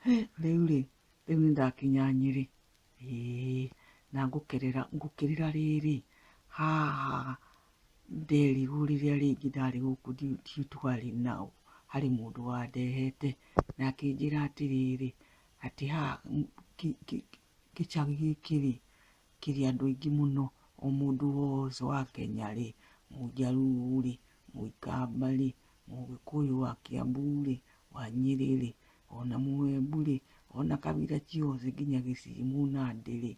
Rĩu rĩ, rĩu nĩ ndakinya Nyĩrĩ, ĩĩ na ngũkerera ngũkĩrĩra rĩrĩ haha nderirwo rĩrĩa rĩngĩ ndarĩ gũkũ twarĩ nao, harĩ mũndũ wandehete na akĩnjĩra atĩrĩrĩ, atĩ haha gĩcagi gĩkĩ rĩ, kĩrĩ andũ aingĩ mũno, o mũndũ wothe wa Kenya rĩ, Mũjaluo rĩ, Mũikamba rĩ, Mũgĩkũyũ wa Kiambu rĩ, wa Nyĩrĩ rĩ, ona Mũembu rĩ, ona kabira ciothe nginya Gĩcii Mũnandĩ rĩ,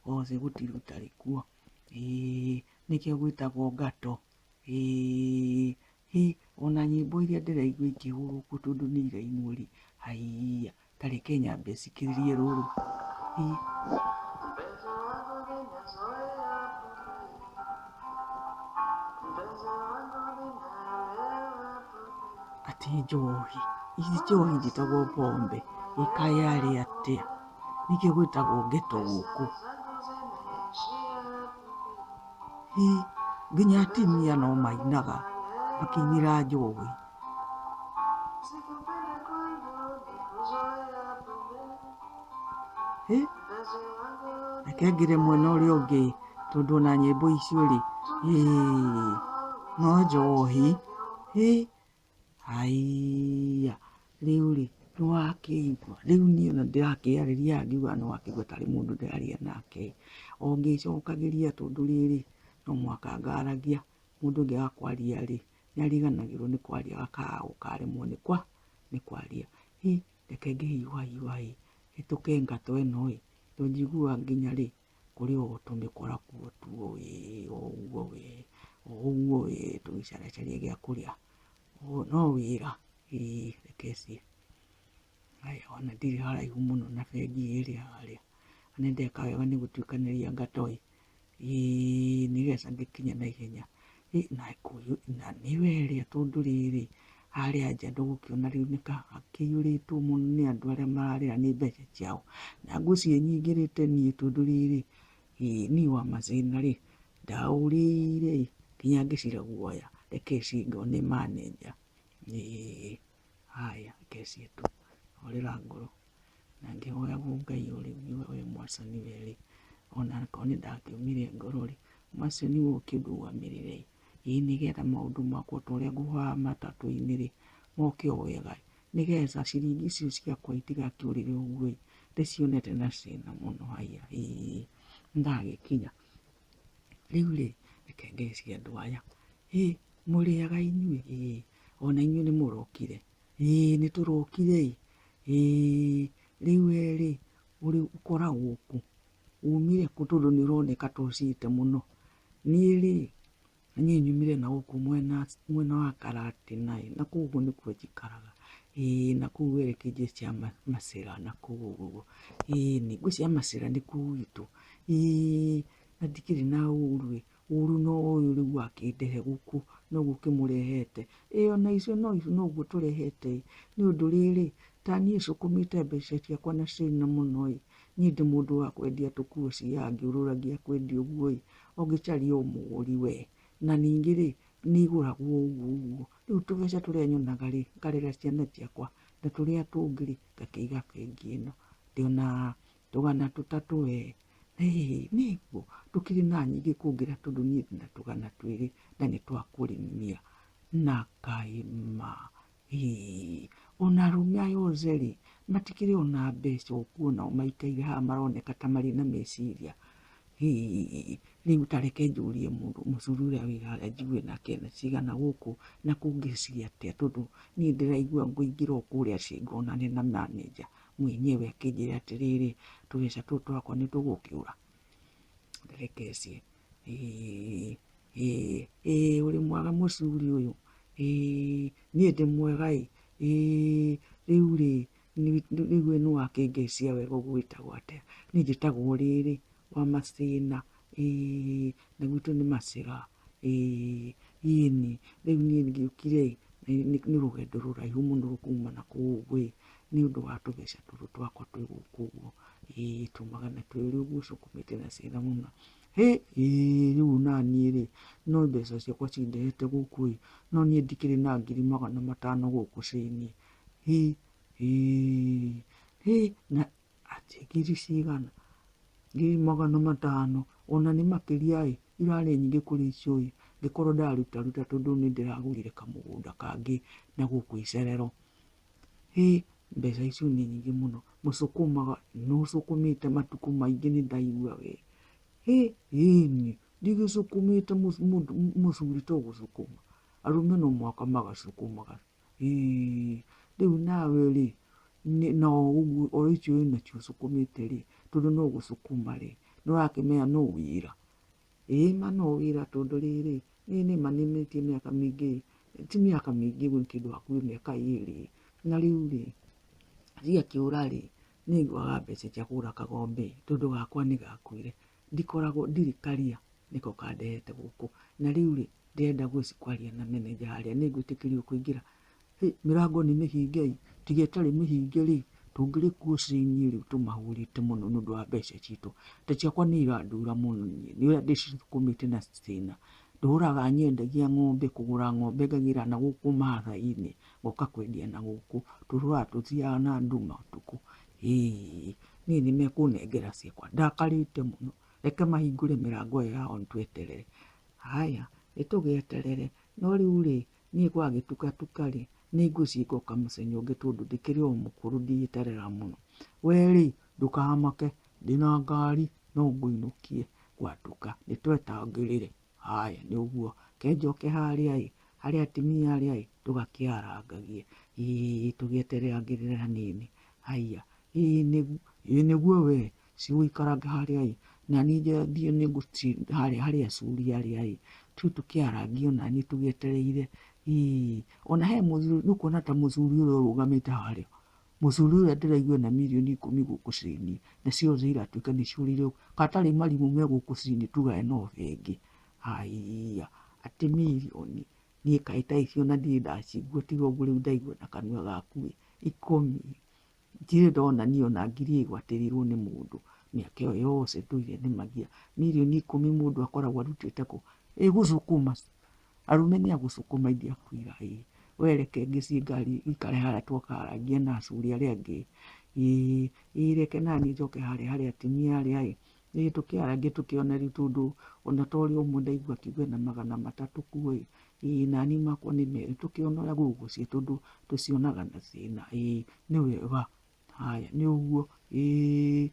othe gũtirĩ ũtarĩ kuo. Ĩĩ nĩkĩo gwĩtagwo ngatũ. Ĩĩ hĩ ona nyĩmbo iria ndĩraigua ikĩhũrwo kuo tondũ nĩ irainwo rĩ, haiya ta reke nyambe thikĩrĩrie rũrũ. Hĩ. Atĩ njohi, ici njohi njĩtagwo pombe, ĩ kaĩ yarĩ atĩa? Nĩkĩo gwĩtagwo ngeto gũkũ. Hĩ, nginya atumia no mainaga makĩinĩra njohi. Hĩ, reke ngĩre mwena ũrĩa ũngĩ tondũ ona nyĩmbo icio rĩ, hĩ, no njohi, hĩ. Haiya, rĩu rĩ, nĩ wakĩigua, rĩu niĩ ona ndĩrakĩarĩria haha ngiugaga nĩ wakĩigua tarĩ mũndũ ndĩraria nake, o ngĩcokagĩria tondũ rĩrĩ, no mũhaka ngaragia, mũndũ angĩaga kwaria rĩ, nĩ ariganagĩrwo nĩ kwaria akaremwo nĩ kwaria. Hĩ, reke ngĩhiũha hiũha ĩ, hĩtũke ngatũ ĩno ĩ, tondũ njiguaga nginya rĩ, kũrĩ o tũmĩkora kuo tuo ĩ, o ũguo we, o ũguo we tũgĩcaracaria gĩa kũrĩa. No wĩra ĩĩ reke ciĩ. Haya ona ndirĩ haraihu mũno na bengi ĩrĩa harĩa. Nĩ ndeka wega nĩ gũtuĩkanĩria ngatũ ĩ, ĩĩ nĩgetha ngĩkinye naihenya. Na nĩ werĩa tondũ rĩrĩ, harĩa nja ndũgũkĩona rĩu nĩ hakĩiyũrĩtwo mũno nĩ andũ arĩa mararĩra nĩ mbeca ciao. Na ngwĩciria nyingĩrĩte niĩ tondũ rĩrĩ, niĩ wa Mathĩna rĩ, ndaũrĩire ĩ, nginya ngĩcira guoya, reke cingone manager. Ĩĩ haya reke ciĩtwo, horera ngoro. Na ngĩhoyagwo Ngai o rĩu ngiuga we Mwathani we rĩ, ona akorwo nĩ ndakĩũmire ngoro rĩ, Mwathani we ũkĩndũgamĩrĩre ĩ nĩgetha maũndũ makwa ta ũrĩa ngũhoyaga matatũ-inĩ rĩ, moke o wega, nĩgetha ciringi icio ciakwa itigakĩũrĩre ũguo ĩ, ndĩcionete na thĩna mũno haiya ĩĩ, nĩndagĩkinya. Rĩu rĩ, reke ngeithie andũ aya, ĩ mũrĩega inyuĩ? Ĩĩ, ona inyuĩ nĩ mũrokire? Ĩĩ nĩ tũrokire ĩ, ĩĩ rĩu we rĩ, ũkoragwo kũ? Umire kũ tondũ nĩ ũroneka ta ũciĩte mũno? Niĩ rĩ, niĩ nyumire na gũkũ mwena mwena wa Karatina ĩ, na kũu ũguo nĩkuo njikaraga. Ĩĩ na kũu werekeirie cia Macera na kũu ũguo. Ĩĩni, ngwĩciria Macera nĩkuo gwitũ. Ĩĩ na ndikĩrĩ na ũru ĩ, ũru no ũyũ rĩu wakĩndehe gũkũ, noguo ũkĩmũrehete. Ĩĩ ona icio noguo tũrehete ĩ, nĩ ũndũ rĩrĩ, ta niĩ cũkũmĩte mbeca ciakwa na ciina mũno ĩ, niĩ ndĩ mũndũ wa kwendia tũkuo ciaga ngĩũrũragia kwendia ũguo ĩ, ũngĩcaria o mũgũri we. Na ningĩ rĩ, nĩ igũragwo ũguo ũguo. Rĩu tũbeca tũrĩa nyonaga rĩ, ngarera ciana ciakwa, na tũrĩa tũngĩ rĩ, ngakĩiga bengi ĩno. Ndĩona tũgana tũtatũ we, nĩguo, ndũkĩrĩ na nyingĩ kũngĩra tondũ niĩ ndĩna tũgana twĩrĩ na nĩ twa kũrĩmia. Na kaĩ ma, ĩĩ, ona arũme aya othe rĩ, matikĩrĩ ona mbeca ũkuona maikaire haha maroneka ta marĩ na meciria. Ĩĩ, rĩu ta reke njũrie mũndũ mũcuri ũrĩa wĩ harĩa njigue nake ena cigana gũkũ na kũngĩciria atĩa tondũ niĩ ndĩraigua ngũingĩra o kũrĩa ngonane na manager mwenyewe akĩnjĩre atĩrĩrĩ, tũbeca tũtũ twakwa nĩ tũgũkĩũra? Reke ciĩ, ĩĩ ĩĩ ĩĩ ũrĩ mwega mũcuri ũyũ, ĩĩ niĩ ndĩ mwega ĩ, ĩĩ rĩu rĩ, rĩu we nĩ wakĩngeithia wega ũguo wĩtagwo atĩa? Niĩ njĩtagwo rĩrĩ, Wamacĩna, ĩĩ na gwitũ nĩ Macĩra, ĩĩ ĩni, rĩu niĩ ngĩũkire ĩ, nĩ rũgendo rũraihu mũno kuma na kũu ũguo ĩ, nĩ ũndũ wa tũbeca tũtũ twakwa twĩ gũkũ ũguo, ĩĩ tũmagana twĩrĩ ũguo cũkũmĩte na ciana mũno. Hĩ ĩĩ rĩu naniĩ rĩ, no mbeca ciakwa cindehete gũkũ ĩ, no niĩ ndikĩrĩ na ngiri magana matano gũkũ thĩiniĩ. Hĩ ĩĩ Hĩ na atĩ ngiri cigana? 500,000 ona nĩ makĩria ĩ, irarĩ nyingĩ kũrĩ icio ĩ, ngĩkorwo ndarutaruta tondũ nĩ ndĩragũrire kamũgũnda kangĩ na gũkũ icerero. Hĩ mbeca icio nĩ nyingĩ mũno, mũcũkũmaga nĩ ũcũkũmĩte matukũ maingĩ nĩ ndaigua we. Hĩ ĩni ndigĩcũkũmĩte mũcuri to gũcũkũma, arũme no mũhaka magacũkũmaga. Ĩĩ rĩu nawe rĩ, na o ũguo o icio wĩnacio ũcũkũmĩte rĩ, tondũ no gũcũkũma rĩ, nĩ ũrakĩmenya no wĩra. Ĩĩ ma no wĩra tondũ rĩrĩ, niĩ nĩma nĩmĩtie mĩaka mĩingĩ, ti mĩaka mĩingĩ ũguo nĩ kĩndũ hakuhĩ mĩaka ĩrĩ. Na rĩu rĩ, ciakĩũra rĩ, niĩ ngwaga mbeca cia kũgũra kagombe tondũ gakwa nĩ gakuire. Ndikoragwo, ndirĩ karia nĩko kandehete gũkũ. Na rĩu rĩ, ndĩrenda gũthiĩ kwaria na manager harĩa, nĩ ngwĩtĩkĩrio kũingĩra? Hĩ, mĩrango nĩ mĩhinge ĩ, tiga ĩtarĩ mĩhinge rĩ, tũngĩrĩ kuo ciĩ rĩu tũmahũrĩte mũno nĩ ũndũ wa mbeca citũ. Ta ciakwa nĩ irandura mũno niĩ, nĩ ũrĩa ndĩcithũkũmĩte na thĩna. Ndũraga nyendagia ng'ombe, kũgũra ng'ombe ngagĩra na gũkũ Maathai-inĩ, ngoka kwendia na gũkũ. Tũrũraga tũthiaga na nduma ũtukũ. Ĩĩ, niĩ nĩ mekũnengera ciakwa, ndakarĩte mũno. Reke mahingũre mĩrango ĩyo yao tweterere. Haya, nĩ tũgĩeterere. No rĩu rĩ, niĩ gwagĩtukatuka rĩ, nĩ ngwĩciria ngoka mũthenya ũngĩ tondũ ndĩkĩrĩ o mũkũrũ ndigĩterera mũno. We rĩ, ndũkamake, ndĩna ngari no ngũinũkie gwatuka, nĩ twetangĩrĩre. Haya nĩ ũguo, reke njoke harĩa ĩ, harĩa atumia arĩa ĩ, tũgakĩarangagie, ĩĩ tũgĩetererangĩrĩre hanini. Haiya, ĩĩ nĩguo we, cigũikaranga harĩa ĩ, naniĩ thiĩ harĩa harĩ acuri arĩa ĩ, tũthiĩ tũkĩarangie onaniĩ tũgĩetereire, ĩĩ ona he mũthuri, nĩ ũkuona ta mũthuri ũrĩa ũrũgamĩte harĩa, mũthuri ũrĩa ndĩraigua ena 10,000,000 gũkũ thĩiniĩ, na ciothe iratuĩka nĩ ciũrĩire, ka atarĩ marimũ me gũkũ thĩiniĩ tugaga no bengi, haiya atĩ mirioni, niĩ kaĩ ta icio ona ndirĩ ndacigua tiga ũguo rĩu ndaigua na kanua gaku ĩ, ikũmi. Ndirĩ ndona niĩ ona ngiri ĩgwatĩrĩirwo nĩ mũndũ mĩaka ĩyo yothe ndũire nĩmagia. 10,000,000 mũndũ akoragwo arutĩte kũ? Ĩ gũcũkũma, arũme nĩ agũcũkũma ingĩakwĩra ĩ. We reke ngĩthiĩ ngari ikare harĩa twakarangie na acuri arĩa angĩ ĩ. Ĩ reke naniĩ njoke harĩa harĩ atumia arĩa ĩ, ĩ tũkĩarangie tũkĩone rĩu tondũ ona ta ũrĩa ũmwe ndaigua akiuga ena 300 kuo ĩ. Ĩĩ naniĩ makwa nĩ merĩ tũkĩona ũrĩa gũgũthiĩ tondũ tũcionaga na thĩna. Ĩĩ nĩ wega, haya nĩ ũguo ĩĩ.